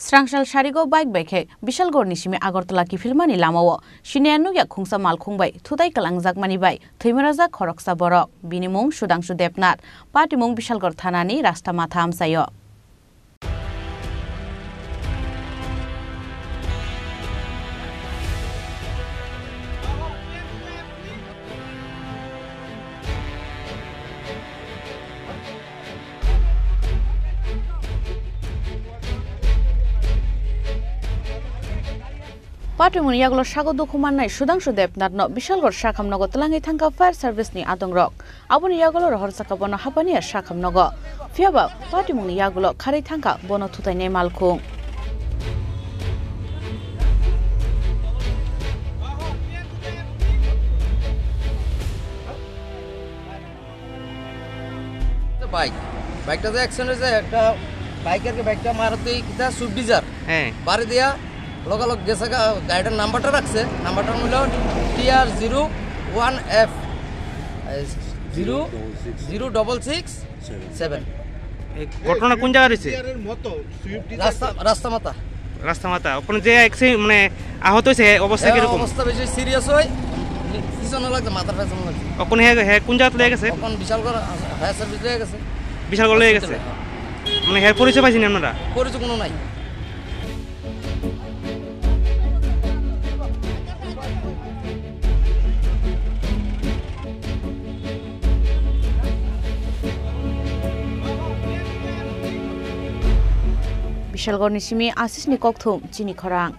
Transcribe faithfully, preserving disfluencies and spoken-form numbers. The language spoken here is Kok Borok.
Srangsal sarigo bike bai khe Bishalgarh ni simi Agartala kiphilmani lamao siniya nukya khungsa malkhung bai thutai kwlangjakmani bai thwimarajak khoroksa borok. Bini mung Sudhangshu Debnath, patimung Bishalgarh thanani Rasta Matha amchaio. Patimungni yagulo sago dukhu mannai Sudhangshu Debnathno Bishalgarh sakhamnogo twlangwi thangkha fire service ni adongrok. Aboni yagulo rohor sakha bono hapaniya sakhamnogo. Phiyaba patimungni yagulo kharwi thangkha bono thutainai malkhung. Bike, বাইকটা যে অ্যাক্সিডেন্ট হয়েছে, একটা বাইকের বাইকটা মারুতি কিতা Swift Dzire. হ্যাঁ। বাড়ি দিয়া লগালগ গেছে গা, গাড়িটার নাম্বারটা রাখছে, নাম্বারটা হলো T R zero one F zero zero double six seven. এই ঘটনা কোন জায়গায় হয়েছে? রাস্তা, রাস্তা মাথা। রাস্তা মাথা। ওখানে যে অ্যাক্সি-, মানে, আহত হয়েছে, অবস্থা হ্যাঁ, কিরকম? অবস্থা বেশি সিরিয়াস হয়, পিছনে লাগছে, মাথার পেছনে লাগছে। ওখানে হ্যাঁ, হ্যাঁ, কোন জায়গাতে লেগে গেছে? এখন বিশালগড় ফায়ার সার্ভিস লেগে গেছে। বিশালগড় লেগে গেছে? হসপিটালে, হ্যাঁ। মানে, হ্যাঁ, পরিচয় পাইছেন আপনারা? পরিচয় কোনো নাই। Bishalgarh ni simi Ashish ni kokthum chini khorang.